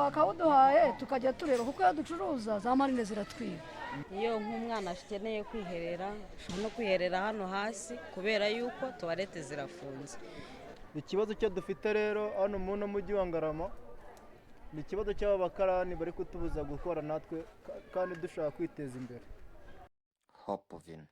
Bakawuduhaye tukajya tureba, kuko iyo ducuruza za marine ziratwiba. Iyo nk'umwana akeneye kwiherera, ashobora no kwiherera hano hasi kubera yuko toilette zirafunze. Ikibazo cyo dufite rero hano mu mujyi wa Ngarama ni ikibazo cy'aba bakarani bari kutubuza gukora natwe kandi dushaka kwiteza imbere. Hope Vino.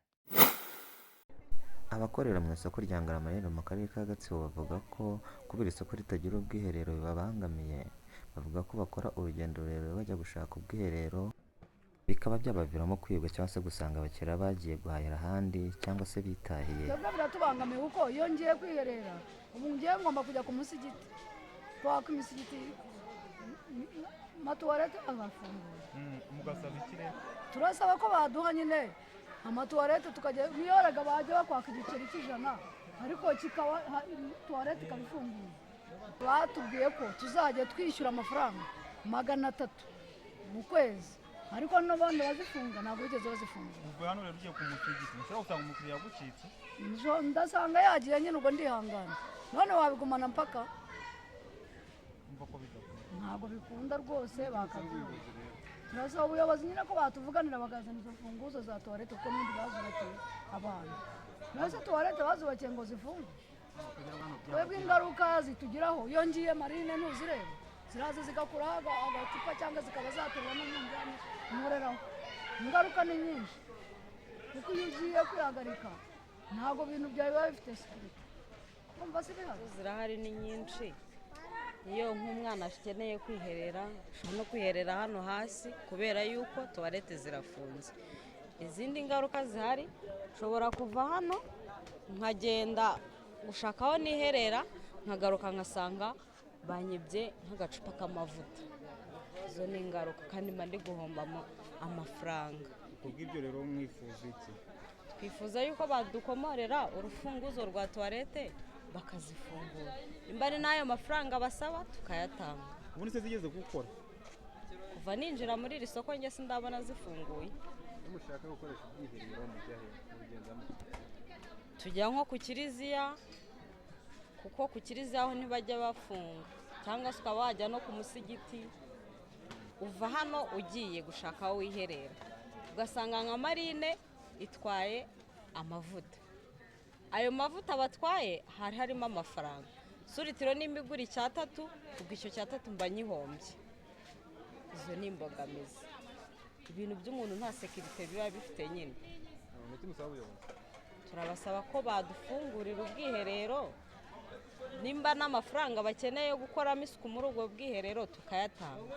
Abakorera mu isoko rya Ngarama rero mu karere ka Gatsibo bavuga ko kubera isoko ritagira ubwiherero bibabangamiye. Bavuga ko bakora urugendo rurerure bajya gushaka ubwiherero, bikaba byabaviramo kwibwa cyangwa se gusanga abakiriya bagiye guhahira ahandi cyangwa se bitahiye. Twebwe biratubangamiye, kuko iyo ngiye kwiherera ubu ngiye ngomba kujya ku musigiti, kwaka imisigiti amatoilette agafunguye. Mugasaba iki rero? Turasaba ko baduha nyine amatoilette tukajya, niyoraga bajya bakwaka igiceri cy'100, ariko kikaba toilette ikaba ifunguye. Batubwiye ko tuzajya twishyura amafaranga 300 mu kwezi, ariko n'abandi bazifunga ntabwo bigeze bazifunga. Uvuye hano rero ugiye ku musigiti, ntushobora gusanga umukiriya agucitse? Ndasanga yagiye nyine, ubwo ndihangana. None wabigumana mpaka? Umva ko bidakunda. Ntabwo bikunda rwose, bakabyumva. Turasaba ubuyobozi nyine ko batuvuganira bakazana izo mfunguzo za toilette, kuko n'ubundi bazubakiye abantu. Mbese toilette bazubakiye ngo zifungwe? Twebwe ingaruka zitugiraho, iyo ngiye marine ntuzireba, ziraza zigakuraho agacupa cyangwa zikaba zaterura n'umunzani nkoreraho. Ingaruka ni nyinshi, kuko iyo ugiye kwihagarika ntabwo ibintu byawe biba bifite sécurité. Kumva si bihari? Zirahari, ni nyinshi. Iyo nk'umwana akeneye kwiherera, ashobora no kwiherera hano hasi kubera yuko toilette zirafunze. Izindi ngaruka zihari, nshobora kuva hano nkagenda gushaka aho niherera, nkagaruka nkasanga banyibye nk'agacupa k'amavuta. Izo ni ingaruka, kandi mba ndi guhomba amafaranga. Kubw'ibyo rero mwifuza iki? Twifuza yuko badukomorera urufunguzo rwa toilette bakazifungura, nimba ari n'ayo mafaranga basaba tukayatanga. Ubundi se zigeze gukora? Kuva ninjira muri iri soko njye sindabona zifunguye. Iyo mushaka gukoresha ubwiherero mujya he, mubigenza mute? Tujya nko ku kiliziya, kuko ku kiliziya ho ntibajya bafunga, cyangwa se ukaba wajya no ku musigiti. Uva hano ugiye gushaka aho wiherera, ugasanga nka marine itwaye amavuta. Ayo mavuta batwaye hari harimo amafaranga. Suritiro nimba igura icyatatu, ubwo icyo cyatatu mba nyihombye. Izo ni imbogamizi. Ibintu by'umuntu nta sécurité biba bifite nyine. Umuti musaba ubuyobozi? Turabasaba ko badufungurira ubwiherero, nimba n'amafaranga bakeneye yo gukoramo isuku muri ubwo bwiherero tukayatanga.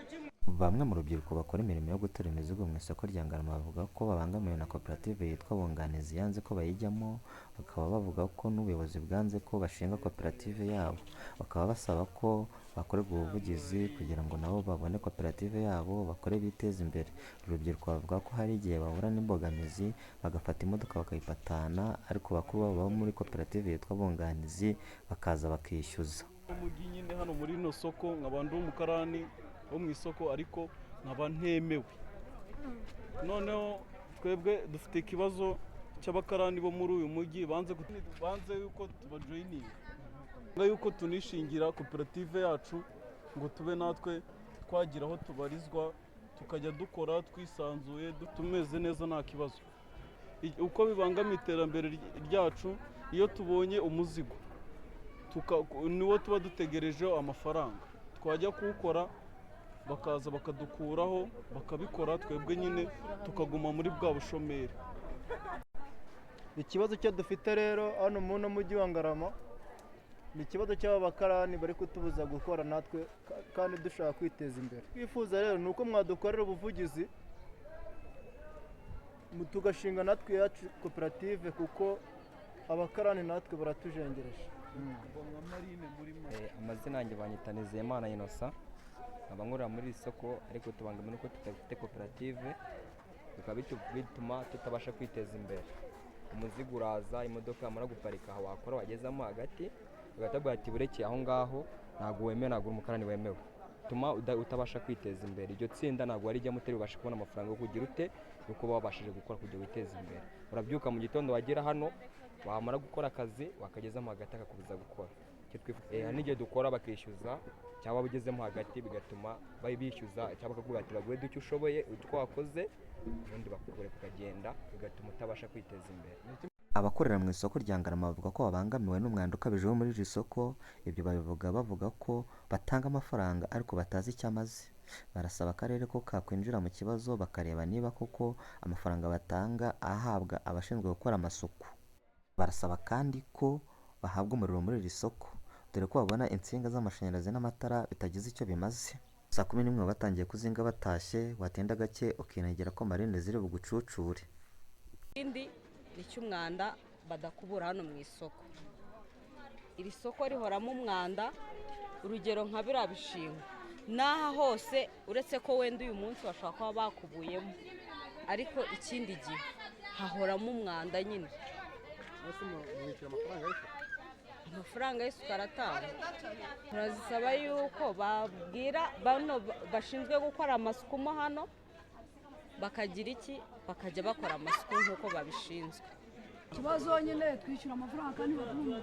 Bamwe mu rubyiruko bakora imirimo yo gutora imizigo mu isoko rya Ngarama bavuga ko babangamiwe na koperative yitwa Bunganizi yanze ko bayijyamo, bakaba bavuga ko n'ubuyobozi bwanze ko bashinga koperative yabo. Bakaba basaba ko bakorerwa ubuvugizi kugira ngo nabo babone koperative yabo bakore biteze imbere. Uru rubyiruko bavuga ko hari igihe bahura n'imbogamizi bagafata imodoka bakayipatana, ariko bakuru babo baba muri koperative yitwa Bunganizi bakaza bakishyuza. Umujyi nyine hano muri rino soko nkaba ndi umukarani wo mu isoko, ariko nkaba ntemewe. Noneho twebwe dufite ikibazo cy'abakarani bo muri uyu mujyi banze yuko tubajoyininga, yuko tunishingira koperative yacu ngo tube natwe twagira aho tubarizwa, tukajya dukora twisanzuye, tumeze neza, nta kibazo. Uko bibangamiye iterambere ryacu, iyo tubonye umuzigo niwo tuba dutegerejeho amafaranga, twajya kuwukora bakaza bakadukuraho, bakabikora, twebwe nyine tukaguma muri bwa bushomeri. Ikibazo cyo dufite rero hano mu mujyi wa Ngarama ni ikibazo cy'aba bakarani bari kutubuza gukora natwe kandi dushaka kwiteza imbere. Twifuza rero ni uko mwadukorera ubuvugizi tugashinga natwe iyacu koperative, kuko abakarani natwe baratujengereje. Amazina yanjye banyita Nizeyimana Innocent, nkaba nkorera muri iri soko, ariko tubangamiwe nuko tudafite koperative, bikaba bituma tutabasha kwiteza imbere. Umuzigo uraza, imodoka yamara guparika aho, wakora wagezamo hagati bagahita baguha ati: "Burekeye aho ngaho, ntabwo wemewe, ntabwo uri umukarani wemewe." Bituma utabasha kwiteza imbere. Iryo tsinda ntabwo warijyamo utari bubashe kubona amafaranga yo kugira ute, yo kuba wabashije gukora kugira witeze imbere. Urabyuka mu gitondo, wagera hano, wamara gukora akazi, wakagezamo hagati akakubuza gukora. Icyo hari n'igihe dukora bakishyuza, cyangwa waba ugezemo hagati bigatuma bishyuza, cyangwa bakakubwira ati baguhe duke ushoboye utwo wakoze, ubundi bakakureka ukagenda, bigatuma utabasha kwiteza imbere. Abakorera mu isoko rya Ngarama bavuga ko babangamiwe n'umwanda ukabije wo muri iri soko. Ibyo babivuga bavuga ko batanga amafaranga ariko batazi icyo amaze. Barasaba akarere ko kakwinjira mu kibazo bakareba niba koko amafaranga batanga ahabwa abashinzwe gukora amasuku. Barasaba kandi ko bahabwa umuriro muri iri soko, dore ko babona insinga z'amashanyarazi n'amatara bitagize icyo bimaze. Saa 11 batangiye kuzinga batashye, watinda gake ukinegera ko marine ziri bugucucure. Ikindi ni icy'umwanda badakubura hano mu isoko. Iri soko rihoramo umwanda, urugero nka biriya bishingwe n'aha hose, uretse ko wenda uyu munsi bashobora kuba bakubuyemo, ariko ikindi gihe hahoramo umwanda nyine. Amafaranga y'isuku aratangwa. Turazisaba yuko babwira bano bashinzwe gukora amasuku mo hano, bakagira iki, bakajya bakora amasuku nk'uko babishinzwe. Ikibazo nyine twishyura amafaranga kandi baduha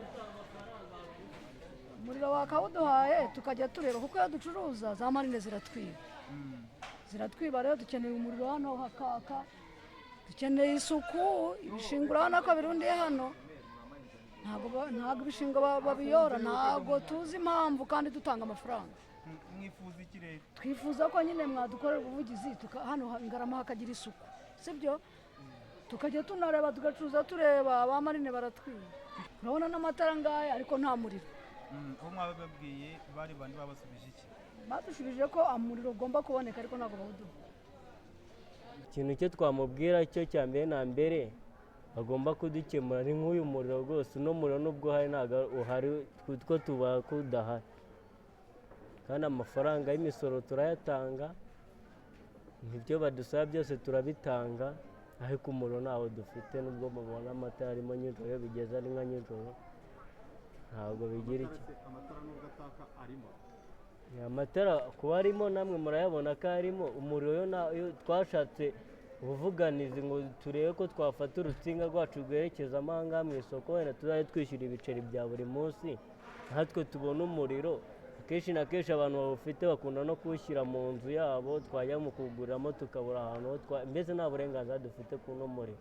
umuriro bakawuduhaye tukajya tureba, kuko iyo ducuruza za marine ziratwiba, ziratwiba. Rero dukeneye umuriro hano hakaka, dukeneye isuku. Ibishingwe urabona ko birundiye hano, ntabwo ibishingwe babiyora, ntabwo tuzi impamvu kandi dutanga amafaranga. Mwifuza iki rero? Twifuza ko nyine mwadukorera ubuvugizi, hano Ngarama hakagira isuku, sibyo? Tukajya tunareba, tugacuruza tureba, ba marine baratwiba. Urabona n'amatara ngaya ariko nta muriro. Uwo mwababwiye bari bandi babasubije iki? Badushubije ko umuriro ugomba kuboneka, ariko ntabwo bawuduha. Ikintu cyo twamubwira cyo cya mbere na mbere bagomba kudukemura ni nk'uyu muriro rwose. Uno muriro nubwo uhari ntabwo uhari, two tuba kudahari, kandi amafaranga y'imisoro turayatanga, ibyo badusaba byose turabitanga, ariko umuriro ntawo dufite. Nubwo mubona amatara arimo nijoro, iyo bigeze ari nka nijoro ntabwo bigira icyo. Amatara nubwo ataka arimo. Amatara kuba arimo namwe murayabona ko arimo. Umuriro yo twashatse ubuvuganizi ngo turebe ko twafata urutsinga rwacu rwerekeza amahanga mu isoko, wenda tuzajya twishyura ibiceri bya buri munsi natwe tubone umuriro. Akenshi na kenshi abantu bawufite bakunda no kuwushyira mu nzu yabo, twajya mu kuwuguriramo tukabura ahantu, mbese nta burenganzira dufite ku uno muriro.